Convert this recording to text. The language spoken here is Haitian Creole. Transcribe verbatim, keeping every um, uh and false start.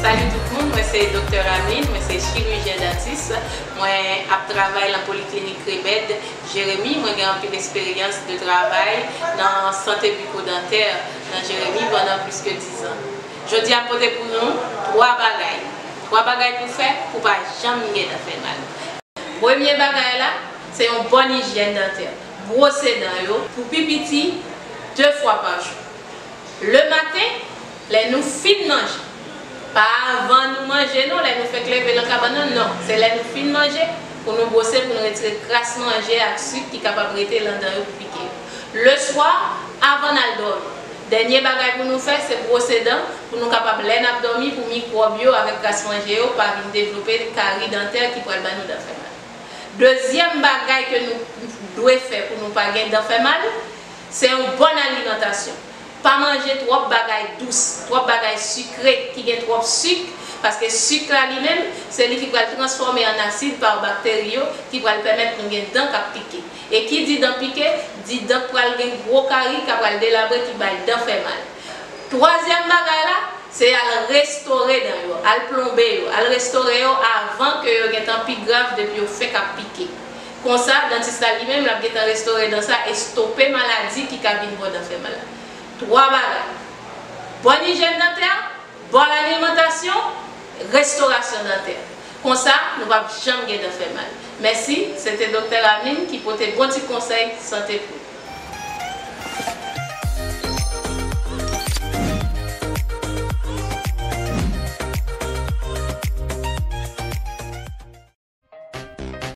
Salut tout moun, mwen se Doktè Rameline, mwen se chirijyen dantis. Mwen ap travay nan poliklinik Rebed, Jeremi. Mwen gen anpil eksperyans de travay nan sante biko-dantè nan Jeremi pandan plis ke diz an. Jodi a m pote pou nou twa bagay. Twa bagay pou fè pou pa janm gen dan fè mal. Premye bagay la, se yon bòn ijyèn dantè. Bwose dan yo pou pi piti de fwa pa jou. Le maten, lè nou fin manje. Pa avan nou manje non, lè nou fèk leve nan kabann nan, non. Se lè nou fin manje pou nou bwose, pou nou retire kras manje ak sik ki kapab rete lan dan yo pou pike yo. Le swa, avan n al dòmi. Dènye bagay pou nou fè, se bwose dan, pou nou kapab, lè n ap dòmi, pou mikwòb yo avèk kras manje yo pa vin devlope kari dantè ki pral ban nou dan fè mal. Dezyèm bagay ke nou dwe fè pou nou pa gen dan fè mal, se yon bòn alimantasyon. Pa manje twòp bagay dous, twòp bagay sikre ki gen twòp sik, paske sik la li menm, se li ki pral transfòme an asid pa bakteri yo, ki pral pèmèt nou gen dan k ap pike. E ki di dan pike, di dan k pral gen gwo kari k ap pral delabre ki bay dan fè mal. Twazyèm bagay la, se al restore dan yo, al plonbe yo, al restore yo avan ke yo gentan pi grav depi yo fenk ap pike. Konsa, dantis la li menm, l ap gentan restore dan sa e stope maladi ki ka vin bò dan fè mal la. Twa bagay. Bòn ijyèn dantè, bòn alimantasyon, restorasyon dantè. Konsa, nou p ap janm gen dan fè mal. Mèsi, se te Doktè Rameline ki pote bon ti konsèy sante pou nou.